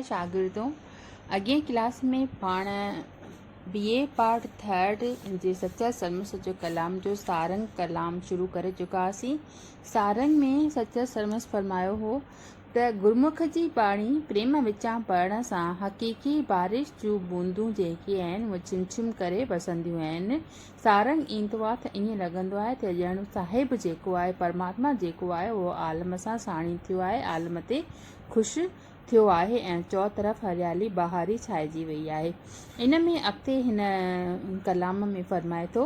شاگردو اڳئين ڪلاس ۾ پاڻ بي اي part third جي سچل سرمست جو ڪلام جو سارنگ ڪلام شروع ڪري چڪا هئاسين. سارنگ ۾ سچل سرمست فرمايو هو ته گرمک جي ٻاڻي پريم وچان پڙهڻ سان حقيقي بارش جون بوندون جيڪي آهن اهي ڇم ڇم ڪري وسنديون آهن. سارنگ ايندو آهي ته ائين لڳندو آهي ته ڄڻ صاحب جيڪو آهي پرماتما جيڪو آهي اهو عالم سان ساڻي ٿيو آهي عالم تي خوش ٿيو آهي ۽ چؤطرف هريالي بهاري ڇائجي وئي آهي. ان ۾ اڳتي هن ڪلام ۾ فرمائي ٿو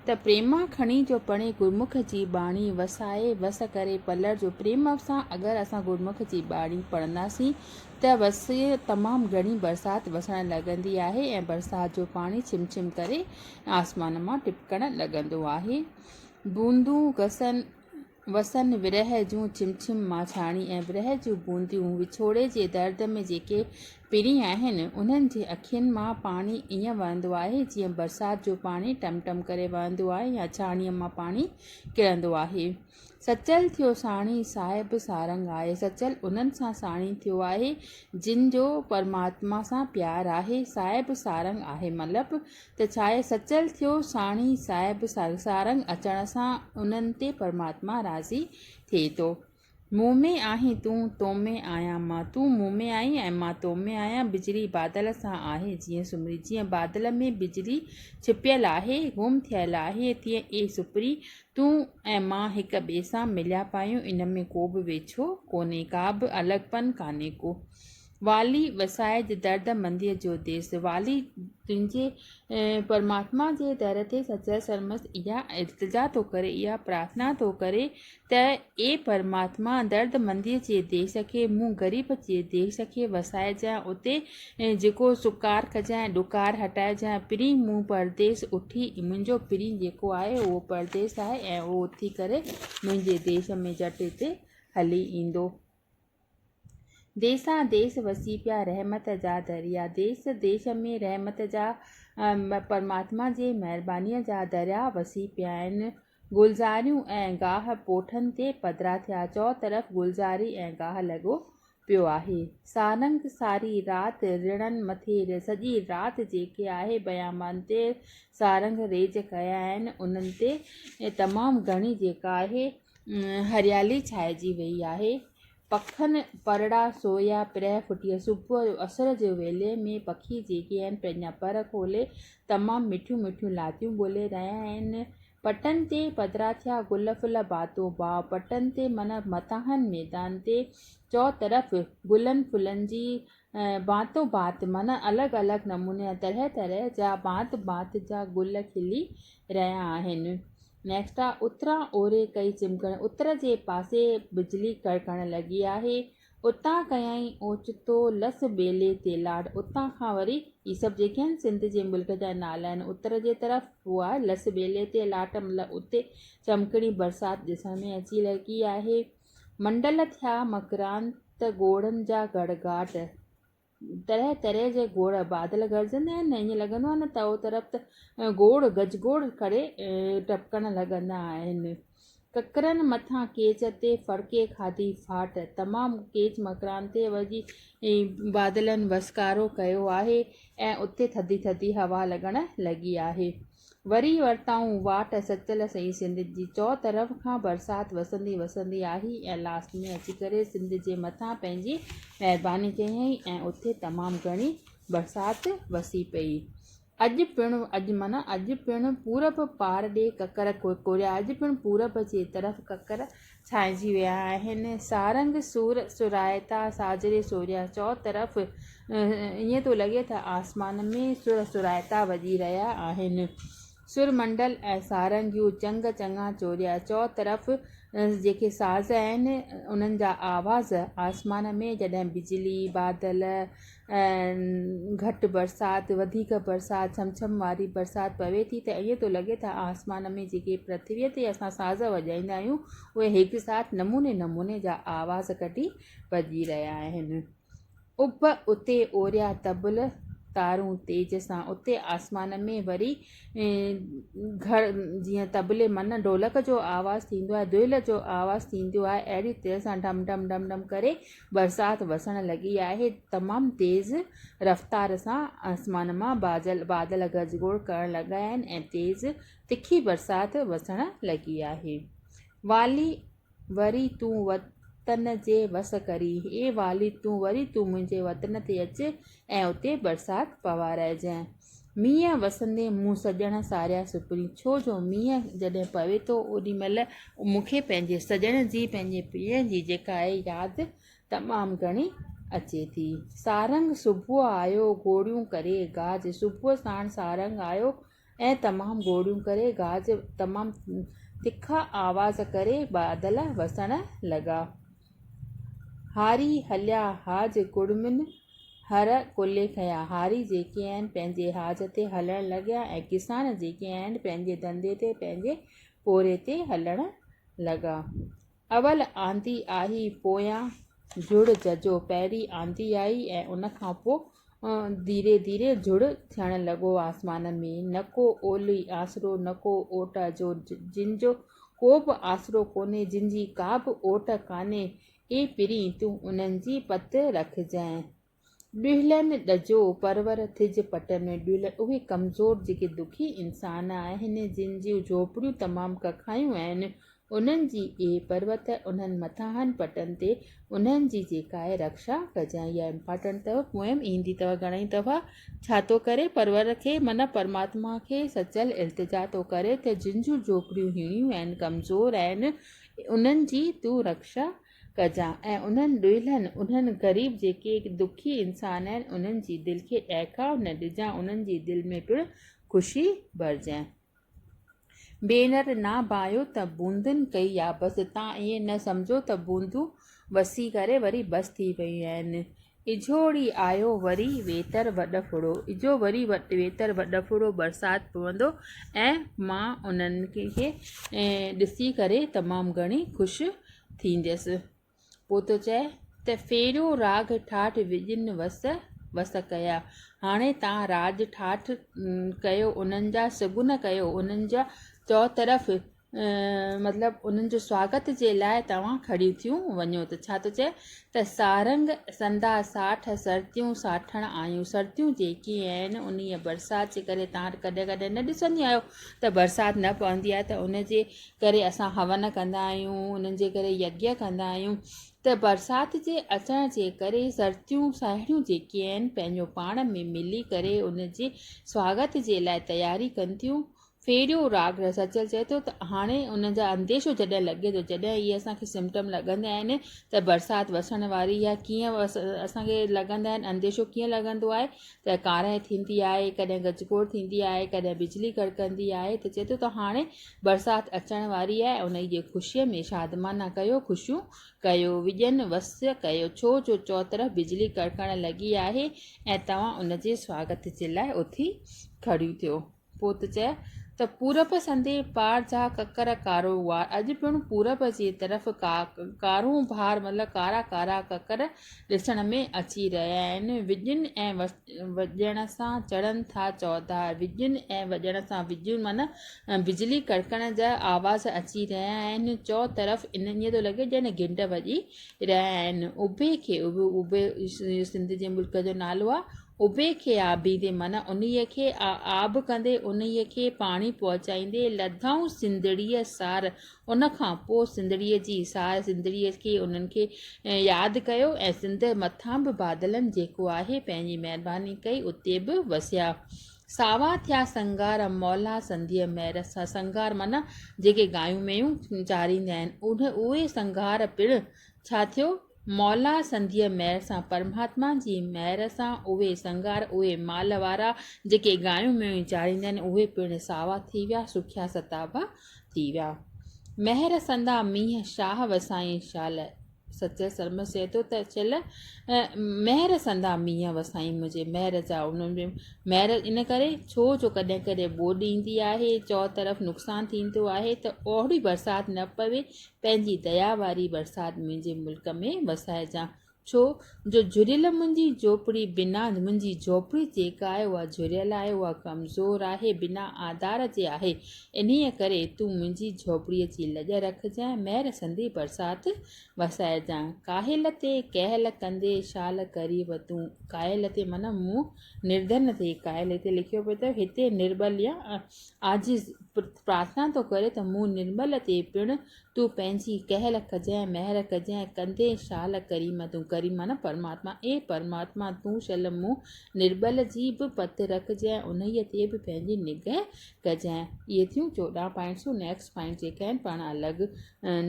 ته پريما کڻي جو پڻي گرمک جي ٻاڻي وسائي وس ڪري پلر جو پريم سان اگر اسان گرمک جي ٻاڻي پڙهنداسين ته وس تمام گهڻي برسات وسڻ لڳندي آهي ۽ برسات جو پاڻي ڇم ڇم ڪري آسمان مان ٽپڪڻ لڳندو آهي. بوندون گسن وسن ورهه جون ڇم ڇم مان ڇاڻي ۽ ورهه جون بونديون وڇوڙي جي درد ۾ جيڪي پرين آهن، انهن جي اکين مان پاڻي ائين وهندو آهي، جيئن برسات جو پاڻي ٽم ٽم ڪري وهندو آهي يا ڇاڻيء مان پاڻي ڪرندو آهي. سچل ٿيو ساڻي، صاحب سارنگ آهي. سچل انهن سان ساڻي ٿيو آهي، جن جو پرماتما سان پيار آهي. صاحب سارنگ آهي مطلب ته ڇاهي سچل ٿيو ساڻي صاحب سارنگ اچڻ سان انهن تي پرماتما راضي ٿئي ٿو. مون ۾ آهين تون، تو ۾ آهيان مان، تون مون ۾ آهين ۽ مان تو ۾ آهيان، بجلي بادل سان آهي جيئن سمري، جيئن بادل ۾ بجلي ڇپيل آهي، گم ٿيل آهي، تيئن اي سپري، تون ۽ مان هڪ ٻئي سان مليا پايون، ان ۾ ڪو به ويڇو ڪونهي، ڪا به الڳپن ڪانهي ڪو. والي وسائج درد منديء جو ديس. والي تنهنجي پرماتما جي در تي سچل سرمست اها التجا ٿو ڪري، اها پرارٿنا ٿو ڪري ته اي پرماتما درد منديء جي ديس کي، مون غريب جي ديس کي وسائجانء، اتي جيڪو سڪار ڪجانء، ڏڪار هٽائجانء، پرين مون پرديس اٺي، منهنجو پرين جيڪو آهي اهو پرديس آهي ۽ اهو اٿي ڪري منهنجي ديس ۾ جهٽ هتي هلي ايندو. ديسان ديس وسي پيا رحمت جا دريا. ديس ديس ۾ رحمت جا پرماتما جي مهربانيء جا دريا وسي پيا آهن. گلزاريون ۽ گاهه پوٺن تي پڌرا ٿيا. چؤطرف گلزاري ۽ گاهه لڳو پيو آهي. سارنگ ساري رات رڻن مٿي سڄي رات جيڪي آهي بيابان تي سارنگ ريج ڪيا آهن انهن تي تمام گهڻي جيڪا آهي هريالي ڇانئجي ويئي آهي. پکن پرڙا سويا پرهه ڦٽيء صبح جو اسر جي ويلي ۾ پکي جيڪي آهن پنهنجا پر کولي تمام مٺيون مٺيون لاتيون ٻولي رهيا آهن. پٽن تي پڌرا ٿيا گل ڦل باتو باء پٽن تي معنيٰ مٿاهن ميدان تي چؤطرف گلن ڦلن جي ڀانتو ڀانت معنيٰ الڳ الڳ نموني جا طرح طرح جا ڀانت ڀانت جا گل کلي رهيا آهن. نيڪسٽ آ اتران اوري ڪئي چمڪڻ اتر جي پاسي بجلي ڪڙڪڻ لڳي آهي. اتان ڪيائين اوچتو لس ٻيلي تي لاٽ اتان کان وري هي سڀ جيڪي آهن سنڌ جي ملڪ جا نالا آهن اتر جي طرف اهو آهي لس ٻيلي تي لاٽ مطلب اتي چمڪڻي برسات ڏسڻ ۾ اچي لڳي آهي. منڊل ٿيا مڪران ته گوڙن جا گڙگاٽ. طرح طرح جي گوڙ بادل گرجندا آهن نه ائين لڳندو آهي نه ته طرف ته گوڙ گجگوڙ ڪري ٽپڪڻ لڳندا آهن. ڪڪرن مٿان ڪيچ تي ڦڙڪي کاڌي ڦاٽ. تمام ڪيچ مڪران تي وڄي بادلن وسڪارو ڪيو آهي ۽ اتي ٿڌي ٿڌي هوا لڳڻ لڳي آهي. وري ورتائون واٽ سچل سائين سنڌ جي چؤطرف کان برسات وسندي وسندي آئي ۽ لاسٽ ۾ اچي ڪري سنڌ جي مٿان پنهنجي مهرباني ڪيائين ۽ اتي تمام گهڻي برسات وسي پئي. اڄ پڻ اڄ معنيٰ اڄ پڻ پورب پار ڏي ڪڪر ڪوريا اڄ پڻ پورب جي طرف ڪڪر ڇانئجي ويا آهن. سارنگ سور سرائتا ساجهري سوريا چؤطرف ائين ٿو لڳي ته آسمان ۾ سر سرائتا وڄي رهيا آهن. سر منڊل ۽ سارنگيون چنگ چڱا چوريا چؤطرف جيڪي ساز آهن انهن جا آواز آسمان ۾ جڏهن بجلي، بادل، گهٽ برسات، وڌيڪ برسات، ڇم ڇم واري برسات پوي ٿي ته ائين ٿو لڳي ته آسمان ۾ جيڪي پرٿويء تي اسان ساز وڄائيندا آهيون اهي هڪ ساٿ نموني نموني جا آواز ڪڍي وڄي رهيا آهن. اڀ اتي اوريا طبل تارون تيز سان. اتي آسمان ۾ وري گهڙ جيئن طبلي من ڍولڪ جو آواز ٿيندو آهي، دهل جو آواز ٿيندو آهي، اهڙي طرح سان ڍم ڍم ڍم ڍم ڪري برسات وسڻ لڳي آهي. تمام تيز رفتار سان آسمان مان بادل گجگوڙ ڪرڻ لڳا آهن ۽ تيز تکي برسات وسڻ لڳي آهي. والي وري تون وطن جي وس ڪرين، اي والي تون وري تون منهنجي وطن تي اچ ۽ اتي برسات پوارائجانء. مينهن وسندي مون سڄڻ ساريا سپرين، ڇو جو مينهن جڏهن پوي ٿو اوڏي مهل مون کي پنهنجي سڄڻ جي پنهنجي پرينء جي جيڪا آهي ياد تمام گهڻي اچي ٿي. سارنگ صبح آيو گوڙيون ڪري گاج، صبح ساڻ سارنگ آيو ۽ تمام گوڙيون ڪري گاج تمام تکا آواز ڪري بادل وسڻ لڳا. هاري هليا هاج ڪڙمين هر ڪلهي کنيا. هاري جيڪي آهن پنهنجي هاج تي هلڻ لڳيا ۽ ڪسان جيڪي آهن پنهنجي ڌنڌي تي پنهنجي پورهيي تي هلڻ لڳا. اول آندي آئي پويان جھڙ ججھو، پهرين آندي آئي ۽ ان کان پوء ڌيري ڌيري جھڙ ٿيڻ لڳو آسمان ۾. نه ڪو اولي آسرو نه ڪو اوٽ اجھو، جن جو ڪو به آسرو ڪونهي، جن جي ڪا به اوٽ ڪانهي، اي پرين تون انهن جي پت رکجانء. ڏهلن ڏجو، پرور ٿج پٽ ۾. ڏهلن اهي ڪمزور جيڪي دکي انسان آهن، جن جون جهوپڙيون تمام ڪکايون آهن، انهن جي اي پروت انهن مٿاهن پٽن تي انهن جي جيڪا آهي رڪشا ڪجانء. اها امپارٽنٽ اٿو پوئم ايندي اٿو گهڻئي دفعا. ڇا ٿو ڪري پرور کي معنيٰ پرماتما کي سچل التجا ٿو ڪري ته جن جون جهوپڙيون هيڻيون آهن، ڪمزور آهن، انهن جي تون رڪشا ڪجان ۽ انهن ڏوهيلن، انهن غريب جيڪي دکي انسان آهن، انهن جي دل کي ڏهڪاء نه ڏجان، انهن جي دل ۾ پڻ خوشي ڀرجانء. ڀينر نه ڀانئيو ته بوندن ڪئي آ بس، تان ائين نه سمجهو ته بوندون وسي ڪري وري بس ٿي ويون آهن. اجهو ڙي آيو وري ويتر وڏڦڙو، اجهو وري ويتر وڏڦڙو برسات پوندو ۽ مان انهن کي ڏسي ڪري تمام گهڻي خوش ٿينديس. پوء ٿو چئي ته ڦيريو راڳ ٺاٺ وڄن وس وس ڪيا. هاڻي تان راڄ ٺاٺ ڪيو انهن جا سڳن ڪيو انهن جا چؤطرف مطلب انهن جو سواگت جي لاء توهان کڙيون ٿيون وڃو ته ڇا ٿو چئي ته سارنگ سندا ساٺ سرتيون ساٺڻ آيون سرتيون جيڪي آهن انهيء برسات جي ڪري توهان ڪڏهن ڪڏهن نه ڏسنديون آهيو ته برسات نه پوندي آهي ته ان جي ڪري اسان هون ڪندا آهيون انهن جي ڪري يگيه ڪندا آهيون ته برسات جي اچڻ جي ڪري سرتيون ساهيڙيون جيڪي آهن پنهنجو پاڻ ۾ ملي ڪري ان جي سواگت جي لاء تياري ڪن ٿيون ڦيريو راڳ سچل چئي ٿو ته هاڻي ان جا انديشو جڏهن لڳي ٿو جڏهن اهي اسان کي سمپٽم لڳندا آهن ته برسات وسڻ واري يا ڪيئن اسان کي لڳندا آهن انديشو ڪيئن لڳندو آهي ته ڪارنهن ٿيندي آهي ڪڏهن گجگوڙ ٿيندي آهي ڪڏهن بجلي ڪڙڪندي آهي ته چئي ٿو ته هاڻي برسات اچڻ واري آهي ان جي خوشيء ۾ شادمانا ڪيو خوشيون ڪيو وڄن وس ڪيو ڇو جو چوطرف بجلي ڪڙڪڻ لڳي آهي ۽ توهان ان جي سواگت جي لاء اٿي کڙيون ٿيو. پوء ته چئه ته پورب سندي پار جا ڪڪر ڪارو وار اڄ پڻ پورب جي طرف ڪارونڀار مطلب ڪارا ڪارا ڪڪر ڏسڻ ۾ اچي رهيا آهن. وڄن ۽ وڄڻ سان چڙهن ٿا چوڌار وڄن ۽ وڄڻ سان وڄون معنيٰ بجلي ڪڙڪڻ جا آواز اچي رهيا آهن. چؤطرف ائين ٿو لڳي ڄڻ گهنڊ وڄي رهيا آهن. اڀي کي اڀي سنڌ جي ملڪ جو نالو آهي. اڀي کي آبيندي معنيٰ انهيء کي آب ڪندي، انهيء کي پاڻي پهچائيندي، لڌائون سنڌڙيء سار، ان کان پوء سنڌڙيء جي سار، سنڌڙيء کي انهن کي ياد ڪيو ۽ سنڌ مٿان به بادلن جيڪو آهي پنهنجي مهرباني ڪئي، اتي به وسيا. ساوا ٿيا سنگار، مولا سنديء مهر سان، سنگار معنيٰ جيڪي گايون ميون چاريندا آهن، اهي سنگار پڻ ڇا ٿيو؟ مولا سنديء مهر سان، پرماتما جي مهر سان، اهي سنگار، اهي مال وارا، جيڪي گايون ميون چاريندا آهن، اهي پڻ ساوا ٿي ويا، سکيا ستابا ٿي ويا. مهر سندا مينهن، شاهه وسائين شال. سچل سرمست چئي ٿو ته شل مهر سندا مينهن وسائين منهنجي مهر جا انهن ۾ مهر ان ڪري ڇو جو ڪڏهن ڪڏهن ٻوڏ ايندي آهي، چؤطرف نقصان ٿيندو آهي ته اهڙي برسات نه پوي پنهنجي ديا واري برسات منهنجي ملڪ ۾ وسائجان، ڇو جو جهريل منهنجي جهوپڙي بنا منهنجي جهوپڙي جيڪا آهي اها جهريل آهي، اها ڪمزور آهي، بنا آڌار جي آهي، انهيء ڪري تون منهنجي جهوپڙيء جي لڄ رکجانء، مهر سندي برسات وسائجانء. ڪاهل تي ڪهل ڪندي شال قريب تون، ڪاهل تي معنيٰ مون نرڌن تي، ڪاهل هتي لکيو پيو اٿو، هتي نرٻل يا عاجز پرارٿنا ٿو ڪري ته مون نرمل تي پڻ تون پنهنجي ڪهل ڪجانء، مهر ڪجانء، ڪندين شال ڪريم تون، ڪريم معنيٰ پرماتما، اي پرماتما تون شل مون نرٻل جي به پت رکجانء، انهيء تي به پنهنجي نگهه ڪجانء. اهي ٿيون 14 پوائنٽسون، نيڪسٽ پوائنٽ جيڪي آهن پاڻ الڳ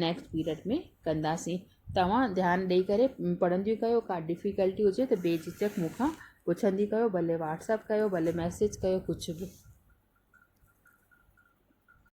نيڪسٽ پيريڊ ۾ ڪنداسين. توهان ڌيان ڏئي ڪري پڙهنديون ڪيو، ڪا ڊفيڪلٽي هجي ته بي جهجهڪ مون کان پڇندي ڪيو، ڀلي واٽس ايپ ڪيو، ڀلي ميسيج ڪيو، ڪجهه به.